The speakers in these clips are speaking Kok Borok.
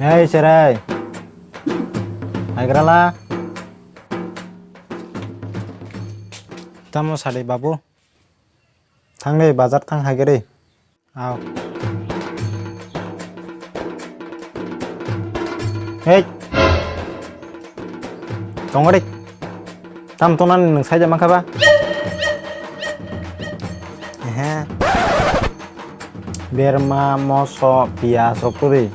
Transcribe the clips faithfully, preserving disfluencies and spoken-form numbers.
Hei, cherai. Haigrala. Tamo sadi, babu? Thangdi, bazar thang haigri. Aw. Hei. Tongori. Tam tonani nwng saida mankha ba? Ehe. Berma, moso, piyaj rok kwrwi.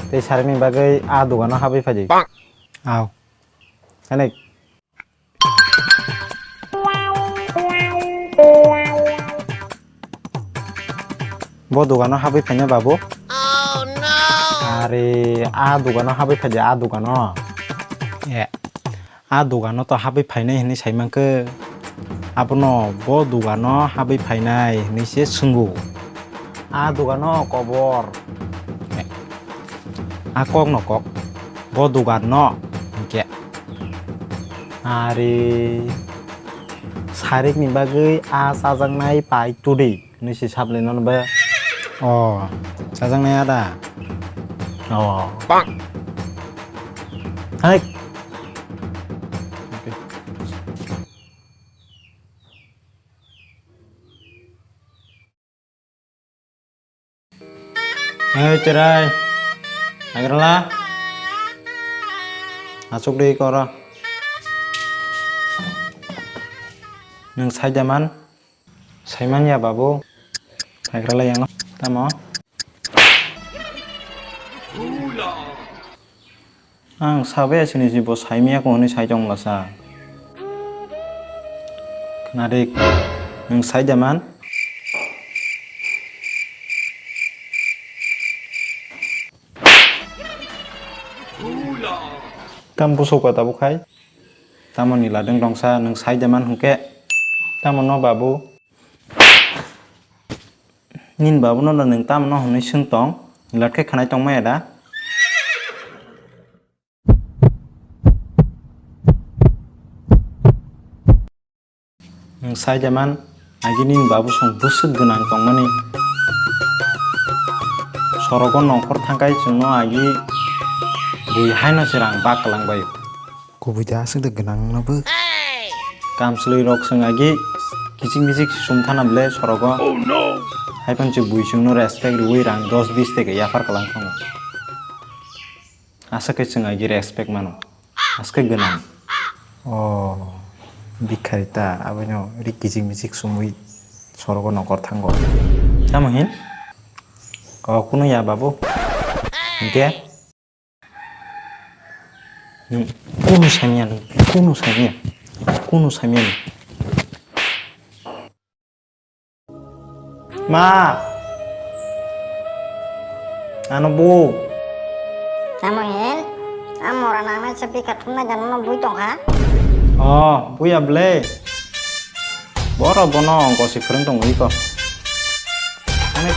Tei sarini bagwi a dogano habwi phaidi. Aw. Ani. Bo dogano habwi phaina babu? Are, a dogano habwi phaidi, a dogano. E, a dogano to habwi phainai hinwi saimankhe. Abono bo dogano habwi phainai hinwi se swngo. A dogano kobor. E, a kokno kok. Bo dogan no hinkhe. Are, sarikni bagwi a chajaknai pai todi hinwi se saplai nono ba. O, chajaknai ada. O. Hai. Hei, cherai. Haigrala. Achuk di koro. Nwng saida man? Saiman ya, babu. Haigrala yang. Tamo? Ang sabai asini si bo saimaya ko hwnwi sai tong lasa. Khnadik, nwng sai da man? Tam busuk kota bukhai? Tamo ni ladwng tongsa nwng sai da man hwnkhe? Tamo no babu? Nini babuno no nwng tamo no hwnwi swng tong? Lat khe khwnai tong maya da? Nwng sai da man, agi nini babu song bwswk gwnang tongmani. Sorogo nongkhor thangkhai chwngno agi bui haino se rang bak kwlangbaio. Kubui da aswk de gwnang wngna bo. Kamchwlwi rok chwng agi kichik michik sum thana ble sorogo. Oh no! Hai phano chwng bui chwngno respect rwui rang dos bis teke yaphar kwlang thango. Aswk khe chwng agi respect mano. Aswk khe gwnang. Oh, bikharita aboino ri kichik michik sumui sorogo nongkhor thango. Tamo hin? Oh, kunu ya babu. Hinkhe? Nwng kunu saimya, nwng kunu saimya, kunu saimya nwng. Ma! Ano bu? Tamo hin? A mora nangnai se bika thumnai da nono bui tongkha? Oh, buya ble. Boro bono gosi phwrwng tongo iko. Ani